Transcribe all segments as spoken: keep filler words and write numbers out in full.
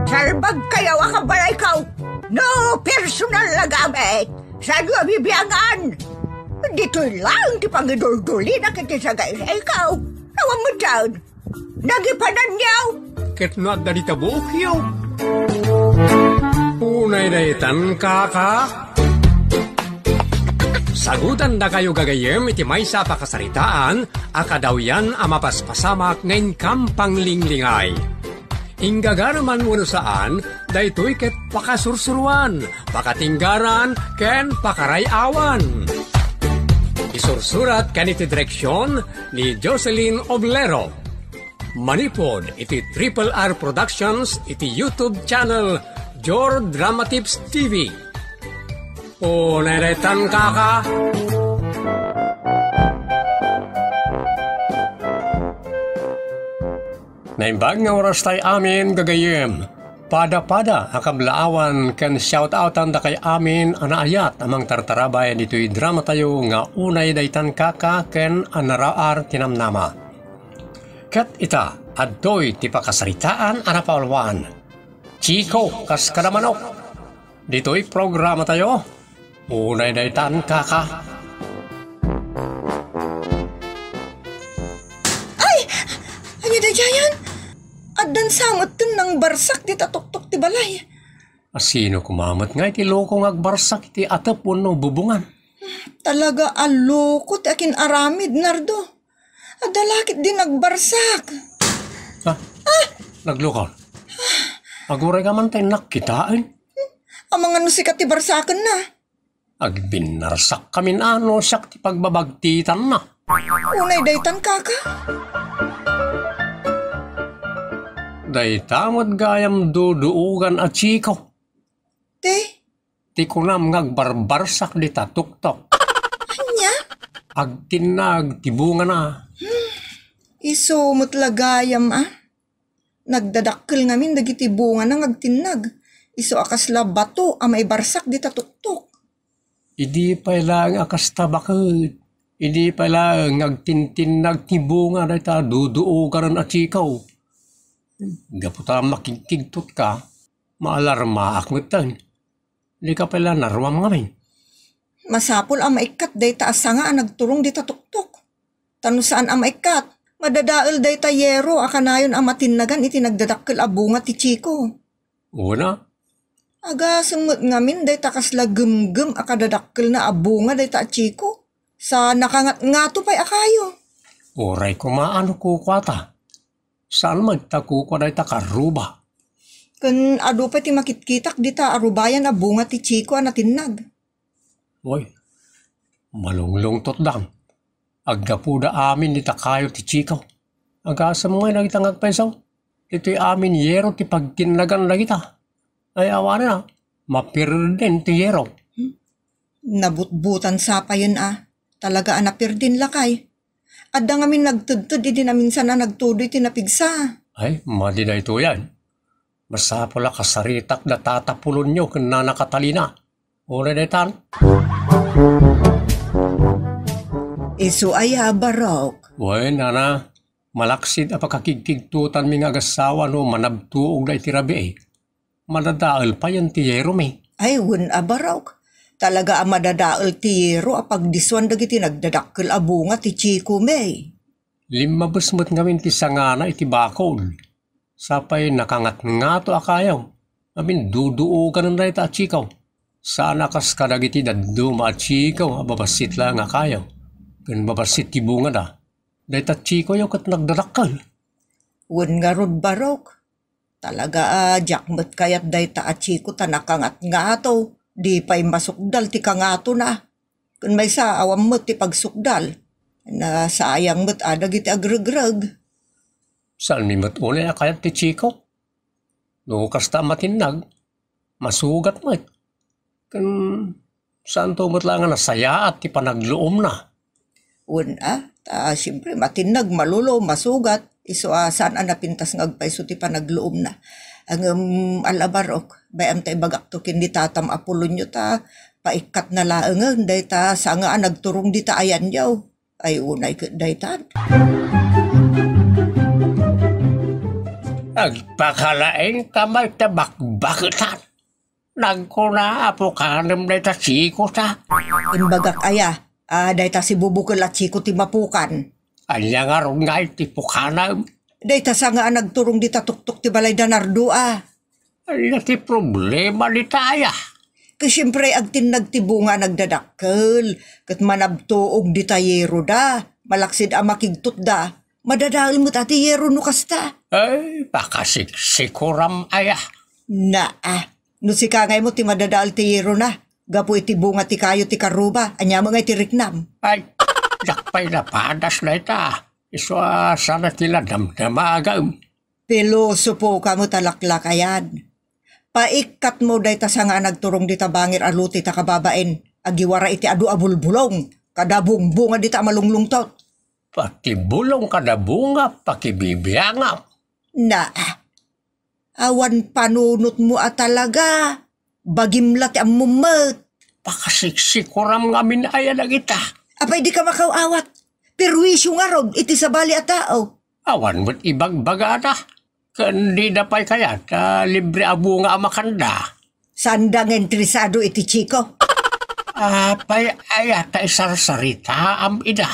Salbagkayo a kabalayko. No personal a gamit, saanyo a bibiangan. Ditoy laeng ti pangiduldulina iti sagaysayko. Awan met daan. Nagipananyo. Ket no adda dita buokyo. Unay daytan, kaka. Sagutandakayo gagayyem iti maysa a pakasaritaan a kadawyan a mapaspasamak nga inkam panglinglingay. Inggagareman wenno saan, daytoy ket pakasursuroan, pakatinggaran, ken pakaray-awan. Isursurat ken iti direksion ni Jocelyn Oblero. Manipud iti Triple R Productions iti YouTube channel Jor Drama Tips T V. Unay daytan, kaka. Naimbag nga oras tay amin, gagayyem. Pada-pada a kablaawan ken shout-outan dakay amin a naayat a mangtartarabay ditoy drama tayo nga Unay Daytan, Kaka ken a Naraar ti Namnama. Ket ita, adtoy ti pakasaritaan a napauluan. Chico, kas kada manok. Ditoy programa tayo, Unay Daytan, Kaka. Ay! Ania daydiayen? Addan sa metten nangbarsak dita tuktok ti balay. A sino koma met ngay ti loko nga agbarsak iti atep wenno bubongan? Talaga a loko ti akin-aramid, Nardo. Adda la ketdi nagbarsak. Ha? Nagloko. Aguray ka man tay nakitaen. Amangan no sika ti barsakenna. Agbinnarsak kamin a no siak ti pagbabagtitanna. Unay daytan, kaka? Dayta met gayam duduogan a Chico. Te? Ti kunam nga agbarbarsak dita tuktok. Ania? Agtinnag ti bungana. Isu met la gayam a. Nagdadakkel ngamin dagiti bungana nga agtinnag. Isu a kasla bato a maibarsak dita tuktok. Idi pay laeng a kasta baket, idi pay laeng nga agtintinnag ti bunga dayta duduoganan a Chico. Gapu ta makigkigtot ka, maalarmaak metten. Dika pay la naruam ngamin. Masapul a maikkat dayta a sanga a nagturong dita tuktok. Ta no saan a maikkat, madadael dayta yero a kanayon a matinnagan iti nagdadakkel a bunga ti Chico. Una? Agasem met ngamin dayta kasla gemgem a kadadakkelna a bunga dayta a Chico. Sa nakangatngato pay a kayo. Uray koma a no kukuata. Saan met ta kukua dayta karuba. Ken adu pay ti makitkitak dita a rubayan a bunga ti Chico a natinnag. Oy, malunglungtotdan. Aggapuda amin dita kayo ti Chico. Agasem ngay dagita nga agpayso. Ditoy amin yero ti pagtinnagan dagita. Ay, awanen a, mapirdin ti yero. Nabutbutan sa payen a. Talaga a napirdin lakay. Adda ngamin nagtedted idi naminsan a nagtudo iti napigsa. Ay, madi daytoyen. Masapul a kasaritak da Tata Pulonyo ken Nana Catalina. Uray daytan. Isu aya, Barok? Wen, Nana, malaksid a pakakigkigtotanmi nga agassawa no manabtuog da iti rabii. Madadael payen ti yeromi. Ay, wen a, Barok. Talaga a madadael ti yero a pagdisuan dagiti nagdadakkel a bunga ti Chico mi. Limmabes met ngamin ti sangana iti bakol. Sapay nakangatngato a kayo. Amin duduoganan dayta a Chico. Saan a kas kadagiti dadduma a Chico a babassit laeng a kayo. Ken babassit ti bungada. Dayta Chicoyo ket nagdadakkel. Wen ngarud, Barok. Talaga a diak met kayat dayta a Chico ta nakangatngato. Di pay masukdal ti kangatona. Ken maysa, awan met ti pagsukdal. Nasayang met a dagiti agregreg. Saanmi met unay a kayat ti Chico? No kasta a matinnag, masugat met. Ken saanto met la nga nasayaat ti panagluomna? Wen a, ta siempre matinnag, malulom, masugat, isu a saan a napintas nga agpayso ti panagluomna. Ngem, ala, Barok, bay-am ta ibagakto ken ni tatam a Pulonyo ta paikkatna laengen dayta sanga a nagturong dita ayanyo. Ay, unay ket daytan. Agpakalaeng kamay ta bakbaketan. Nagkuna a pukanem dayta Chico ta. Imbagak aya, a dayta si Bubukel a Chico ti mapukan. Ania ngarud nga iti pukanem? Dayta sanga a nagturong dita tuktok ti balay da Nardo a. Ania ti problema dita aya? Ket siempre, agtinnag ti bunga a nagdadakkel, ket manabtuog dita yero da, malaksid a makigtot da, madadael met a ti yero no kasta. Ay, pakasiksikuram aya. Naa, no sika ngay mo ti madadael ti yero na, gapu iti bunga ti kayo ti karuba, ania met ngay ti riknam? Ay, diak pay napadas dayta. Isu a sana ti nadamdamagem. Pilosopo ka met a laklakayan. Paikkatmo dayta sanga a nagturong dita bangir a lote ta kababain, agiwara iti adu a bulbulong, kada bungbunga dita a malunglungtot. Pati bulong kada bunga, pakibibiangam. Na, awan panunotmo a talaga, bagim la ti ammom met. Pakasiksikuram ngamin aya dagita. Apay di ka makaw-awat? Perwisyo ngarud iti sabali a tao. Awan met ibagbagada. Ken dida pay kayat a libre a bunga a makanda. Saan da nga interesado iti Chico? Apay aya ta isarsaritaam ida?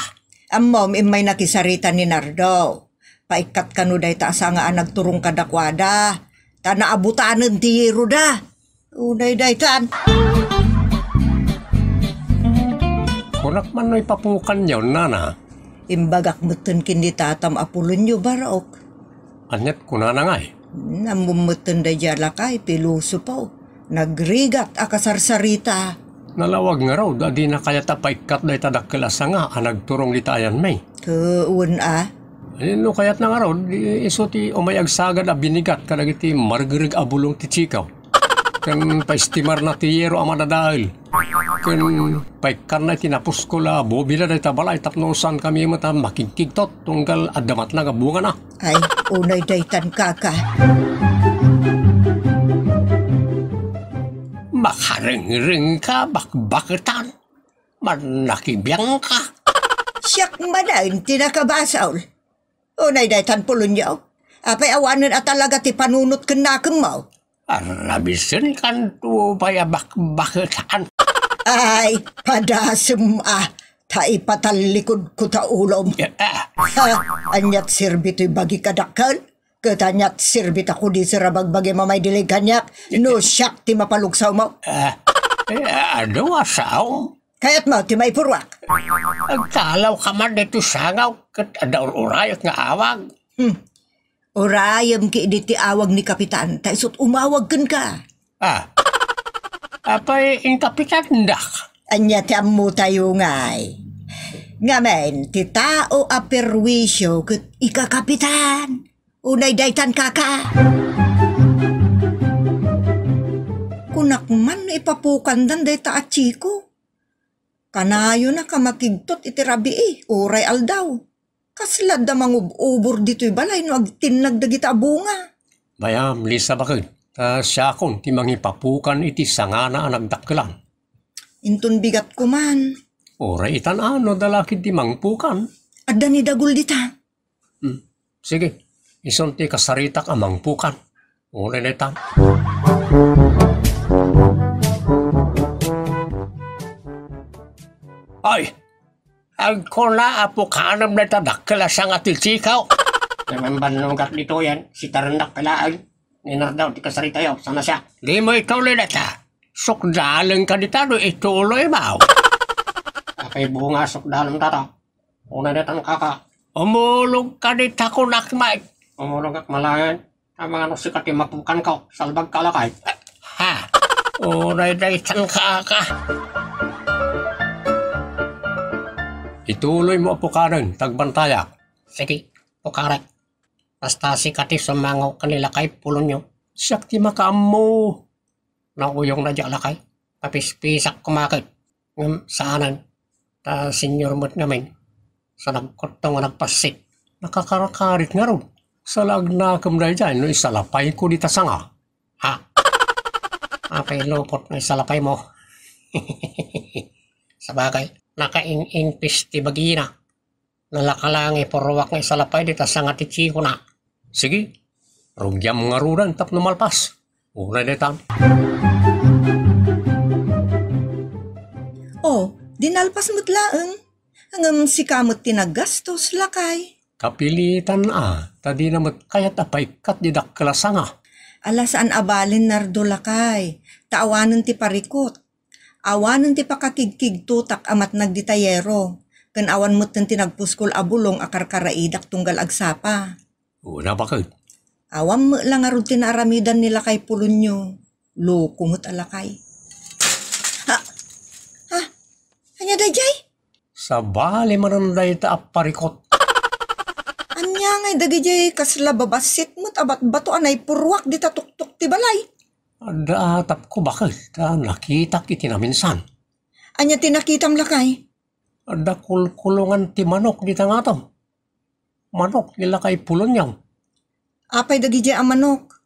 Ammom, immay nakisarita ni Nardo. Paikkat kano dayta a sanga a nagturong kadakuada, ta naabutanen ti yero da. Unay daytan. Kunak man no ipapukanyo, nana. Imbagak metten ken ni tatam a pulonyo, Barok. Aniat kunana ngay? Ammom metten daydiay a lakay, pilosopo. Nagrigat a kasarsarita. Nalawag ngarud a dina kayat a paikkat dayta dakkel a sanga a nagturong dita ayanmi. Ket wen a? Eh, no kayatna ngarud, i-, isu ti umay agsagad a binigat kadagiti margreg a bulong ti Chico. Ken paestimarna ti yero a madadael. Ken paikkanna iti napuskol a bobila dayta balay tapno saankami met a makigkigtot tunggal adda matnag a bungana. Ay, unay daytan, kaka. Makarengreng ka, bakbaketan. Mannakibiang ka. Siak manen ti nakabasol. Unay daytan, pulonyo. Apay awanen a talaga ti panunot ken nakemmo? Arabisen kanto pay a bakbaketan. Ay, padasem a, ta ipatallikod ko ta ulom. Eh, ah. Ha, aniat serbi toy bagi kadakkel? Ket aniat serbi ta kudiser a bagbagi mamay dilig kaniak no siak ti mapalugsawmo? Ah, eh, adu a saom? Kayatmo ti maipurruak? Agtalaw ka man ditoy sangaw ket adda ur-urayek nga awag. Hmm. Urayem ki idi ti awag ni Kapitan, ta isut' umawag kenka. Ah. Apay, in Kapitan dak? Ania ti ammo tayo ngay? Ngamin, ti tao a perwisyo ket ikakapitan. Unay daytan, kaka. Kunak man no ipapukandan dayta a Chico. Kanayona ka makigtot iti rabii, uray aldaw. Kasla adda mangub-ubor ditoy balay no agtinnag dagita a bunga. Bayam, Lisa, baket, ta siakon ti mangipapukan iti sangana a nagdakkelan. Inton bigat ko man. Uray itan a no dalakid ti mangpukan. Adda ni dagul dita. Hmm. Sige, isun ti kasaritak a mangpukan. Uray daytan. Ay! Agkuna a pukanem dayta dakkel a sanga ti Chico. Namanbannogak ditoyen, sitarendak pay laeng. Ni Nardo ti kasaritayo, sana siak. Dimo ituloy dayta. Sukdalen ka dita no ituloy mo. Apay bunga sukdalen data? Unay daytan, kaka. Umulog ka dita, kunak met. Umulogak malaen. Amangan no sika ti mapukan ko, salbag ka lakay. Ha? Unay daytan, kaka. Ituloy mo a pukanen, ta agbantayak. Sige, pukarek. Basta sika ti sumango ken ni lakay, pulonyo. Siak ti makaammo. Nauyongna diay lakay. Papispisak koma ket. Ngem saanen. Ta senior met ngamin. Sa nagkutto nga nagpassit. Nakakarkarit ngarud. Salaag nakem daydiay no isalapayko dita sanga. Ha? Apay lupot nga isalapaymo. Sabagay, nakaing-ingpis ti bagina. Nalaka laeng ipurruak nga isalapay dita sanga ti Chico na. Sige. Rugiam ngaruden tapno malpas. Uray daytan. Oh, di nalpas met laeng. Ngem sika met ti naggastos, lakay. Kapilitan a, ta dina met kayat a paikkat di dakkel a sanga. Ala, saan a balen, Nardo, lakay. Ta awanen ti parikot. Awanen ti pakakigkigtotak a matnag dita yero, ken awan metten ti nagpuskol a bulong a karkaraidak tunggal agsapa. Una, baket. Awan met la ngarud ti naaramidan ni lakay Pulonio. Loko met a lakay. Ha? Ha? Ania daydiay? Sabali manen dayta a parikot. Ania ngay dagidiay kasla babassit met a batbato a naipurruak dita tuktok ti balay? Adda atapko, baket, ta nakitak iti naminsan. Ania ti nakitam, lakay? Adda kulkulongan ti manok dita ngarud. Manok ni lakay Pulonio. Apay dagidiay a manok?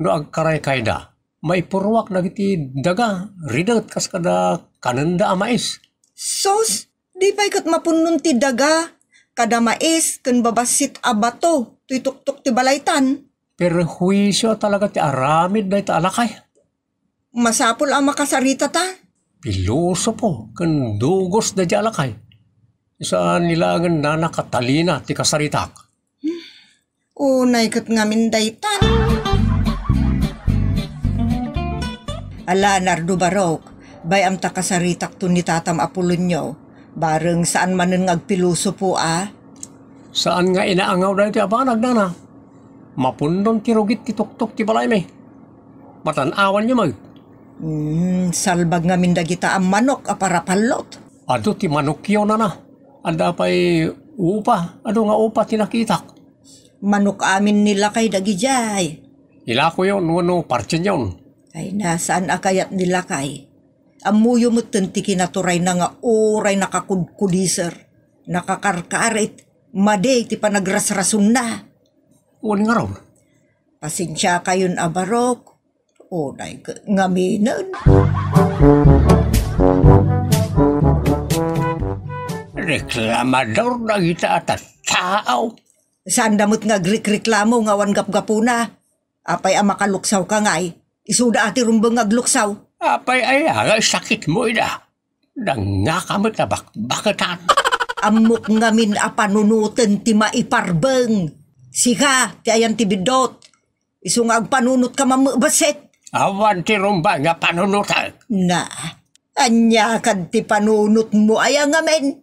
No agkaraykayda, maipurruak dagiti daga, ridet kas kada kanenda a mais. Sus, di pay ket mapunnon ti daga, kada mais, ken babassit a bato, toy tuktok ti balaytan. Perhuisio talaga ti aramid dayta a lakay. Masapul a makasaritata. Pilosopo ken dugos daydiay a lakay. Saan ni laengen nana Catalina ti kasaritak. Unay ket ngamin daytan. Ala, Nardo Barok, bay-am ta kasaritakto ni tatam a Pulonio. Bareng saan manen nga agpilosopo a. Saan nga inaangaw daytoy a banag, nana. Mapunnon ti rugit ti tuktok ti balaymi. Matan-awanyo met. Hmm, salbag ngamin dagita a manok a parapallot. Adu ti manokyo, nana. Adda pay upa, adu nga upa ti nakitak. Manok amin ni lakay dagidiay. Ilakoyon wenno partinyon. Ay, na, saan a kayat ni lakay. Ammoyo metten ti kinaturayna nga uray nakakudkudiser, nakakarkarit, madi ti panagrasrasonna. Wen ngarud. Pasensiakayon a Barok, unay ket ngaminen. Reklamador dagita a tattao. Saanda met nga agrekreklamo nga awan gapgapuna. Apay a makaluksawka ngay? Isuda a ti rumbeng nga agluksaw. Apay aya nga sakitmo ida? Dangngaka met a bakbaketan. Ammok ngamin a panunoten ti maiparbeng. Sika, ti ayan ti biddut. Isu nga agpanunotka mammebaset. Awan ti rumbeng nga panunotek. Na, ania kad ti panunotmo aya ngamin?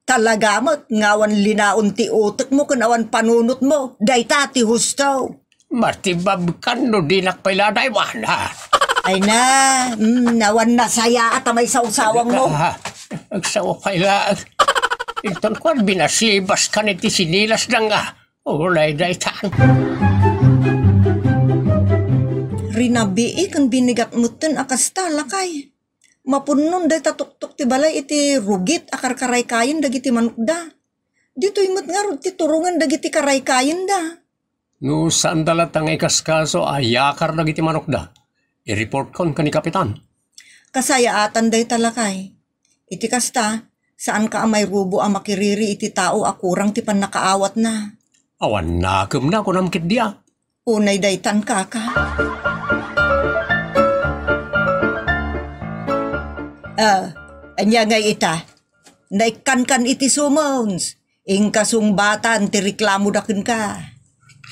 Talaga met nga awan linaon ti utekmo ken awan panunotmo. Dayta ti husto. Matibabkan no dinak pay la daywan, ha? Ay na, mm, awan nasayaat a maisawsawangmo. Ah, agsawa pay la. Inton kuan, binasibaskan iti sinilas da nga. Ulay daytan. Rinabii ken binigat metten a kasta, lakay. Mapunnon dayta tuktok ti balay iti rugit a karkaraykayen dagiti manokda. Ditoy met ngarud ti turongen dagiti karaykayenda. No saanda latta nga ikaskaso a yakar dagiti manokda, i-reportkon ken ni Kapitan. Kasayaatan dayta, lakay. Iti kasta, saanka a mairubo a makiriri iti tao a kurang ti pannakaawatna. Awan nakemna, kunam ketdi a. Unay daytan, kaka. Ah, ania ngay ita? Naikkankan iti summons. Inka sungbatan ti reklamoda kenka.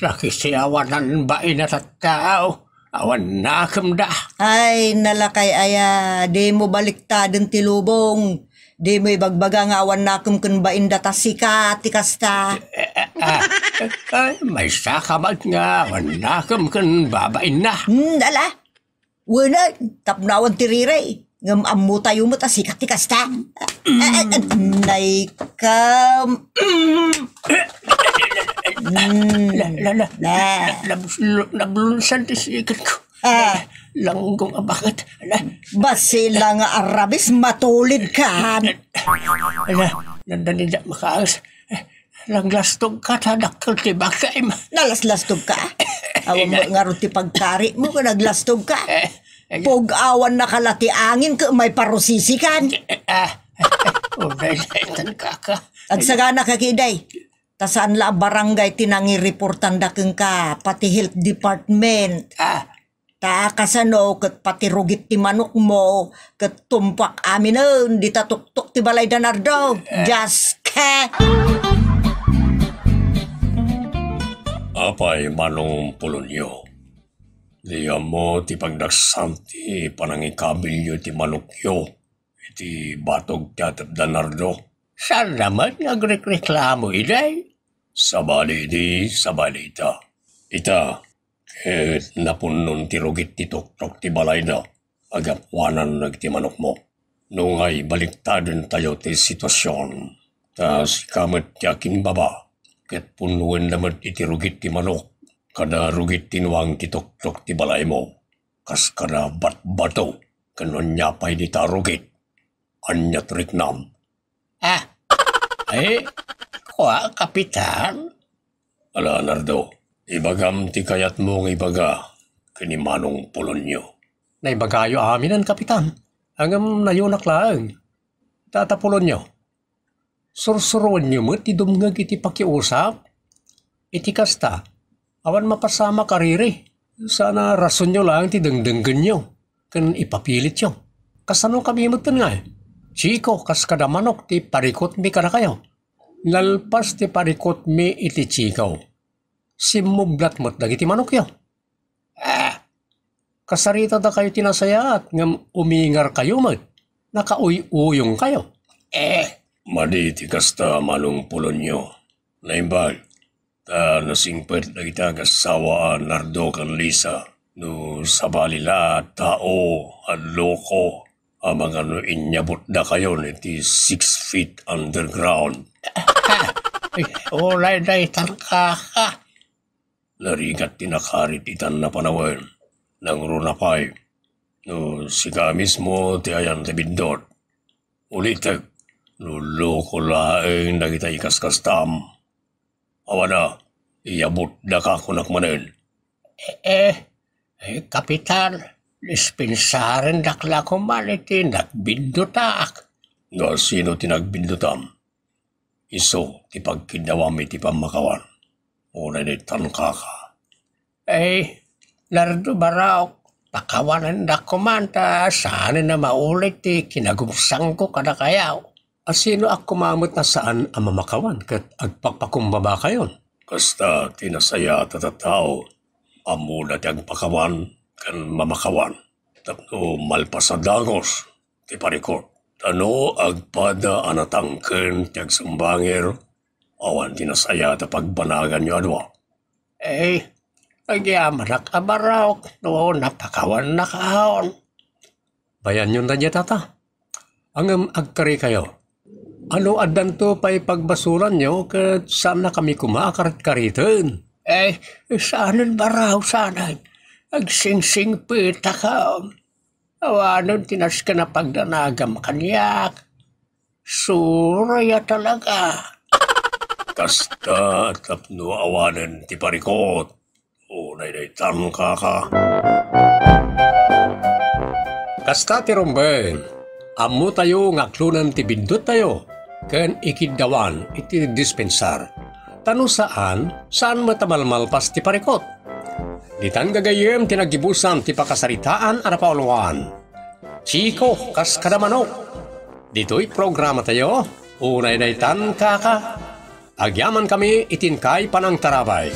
Nakisiawanan bain a tattao. Awan nakemda. Ay, nalakay aya, dimo baliktaden ti lubong. Dimo ibagbaga nga awan nakem ken bainda ta sika ti kasta. Eh, eh, ah, eh, eh, maysa ka met nga awan nakem ken babainna. Hmm, ala. Wen, tapno awan ti riri. Ngem ammotayo met a sika ti kasta. Ah, ah, ah, nay kam. Mm. La, la, la, Ah. la, nabuslo-, nablunsan ti siketko. Ah. Langgong a baket. Ala. Basi la nga arabis, matulid ka. Ala, nandani da makaas. Naglastog ka ta dakkel ti bagim. Nalaslastog ka? Awan mo ngarud ti pagkari mo nga naglastog ka. Eh, eh. Pug-awan na ka la ti angin ket maiparusisikan. Ah, uray daytan, kaka. Agsagana ka, kiday. Ta saan la a barangay ti nangireportanda kenka, pati health department. Ah. Ta kasano ket pati rugit ti manokmo, ket tumpak aminen dita tuktok ti balay da Nardo. Eh. Dios ke! Apay, Manong Polonio, di ammo ti pagdaksan ti panangikabilyo ti manokyo iti batog ti atep da Nardo? Saanna met nga agrekreklamo idiay? Sabali idi, sabali ita. Ita, ket napunnon ti rugit ti tuktok ti balayda, agapuanan dagiti manokmo. Nungay, baliktaden tayo ti situasion. Ta sika met ti akimbaba, ket punnoenda met iti rugit ti manok, kada rugit ti nuang ti tuktok ti balaymo. Kas kada batbato, ken ania pay dita a rugit? Ania ti riknam? Ah, ay, kua, Kapitan? Ala, Nardo, ibagam ti kayatmo nga ibaga ken ni Manong Polonio. Naibagayo aminen, Kapitan. Ngem nayonak laeng. Tata Polonio, sursuroenyo met ti dumngeg iti pakiusap. Iti kasta, awan mapasamak a riri. Saan a rasonyo laeng ti dengdenggenyo ken ipapilityo. Kasano kami metten ngay? Chiko, kas kada manok ti parikutmi kadakayo. Nalpas ti parikutmi iti Chiko, simmublat met dagiti manokyo. Ah, kasaritadakayo ti nasayaat ngem umingarkayo met. Nakauy-uyongkayo. Eh. Madi ti kasta, Manong Polonio. Naimbag, ta nasingpet dagiti agassawa a Nardo ken Lisa. No sabali la a tao a loko, amangan no inyabutdakayon iti six feet underground. Ay, ulay daytan, kaka. Narigat ti nakarit itan a panawen. Nangruna pay, no sika mismo ti ayan ti bindot. Ulitek, no loko laeng dagita ikaskastam. Awan a, iyabutdaka kunak manen. Eh, eh, eh, Kapitan, dispensarendak la koman iti nagbindotak. No sino ti nagbindotam? Isu ti pagkiddawam iti pammakawan. Unay daytan, kaka. Ay, Nardo Baraok, pakawanendak koman ta saanen a maulit ti kinagubsangko kadakayo. A sino a kumamet a saan a mamakawan ket agpakpakumbabakayon? Kasta ti nasayaat a tattao, ammona ti agpakawan ken mamakawan tapno malpas a dagos ti parikut. Ta no agpada a natangken ti agsumbanger, awan ti nasayaat a pagbanaganyo a dua. Eh, agyamanak a Baraok no napakawannak aon. Bayanyon daydiay, tata. Ngem agkarikayo. Ano addanto pay pagbasolanyo ket saannakami koma a karitkariten? Eh, saanen, Baraok, saanen. Agsingsingpetak. Awanen ti nasken a pagdanagam kaniak. Suroy a talaga. Kasta tapno awanen ti parikut. Unay daytan, kaka. Kasta ti rumbeng. Ammotayo nga aklonen ti bindottayo ken ikiddawan iti dispensar. Ta no saan, saan met a malmalpas ti parikut. Ditan gagayyem ti naggibusan ti pakasaritaan a napauluan. Chiko, kas kada manok. Ditoy programatayo, Unay Daytan, Kaka. Agyamankami iti inkay panangtarabay.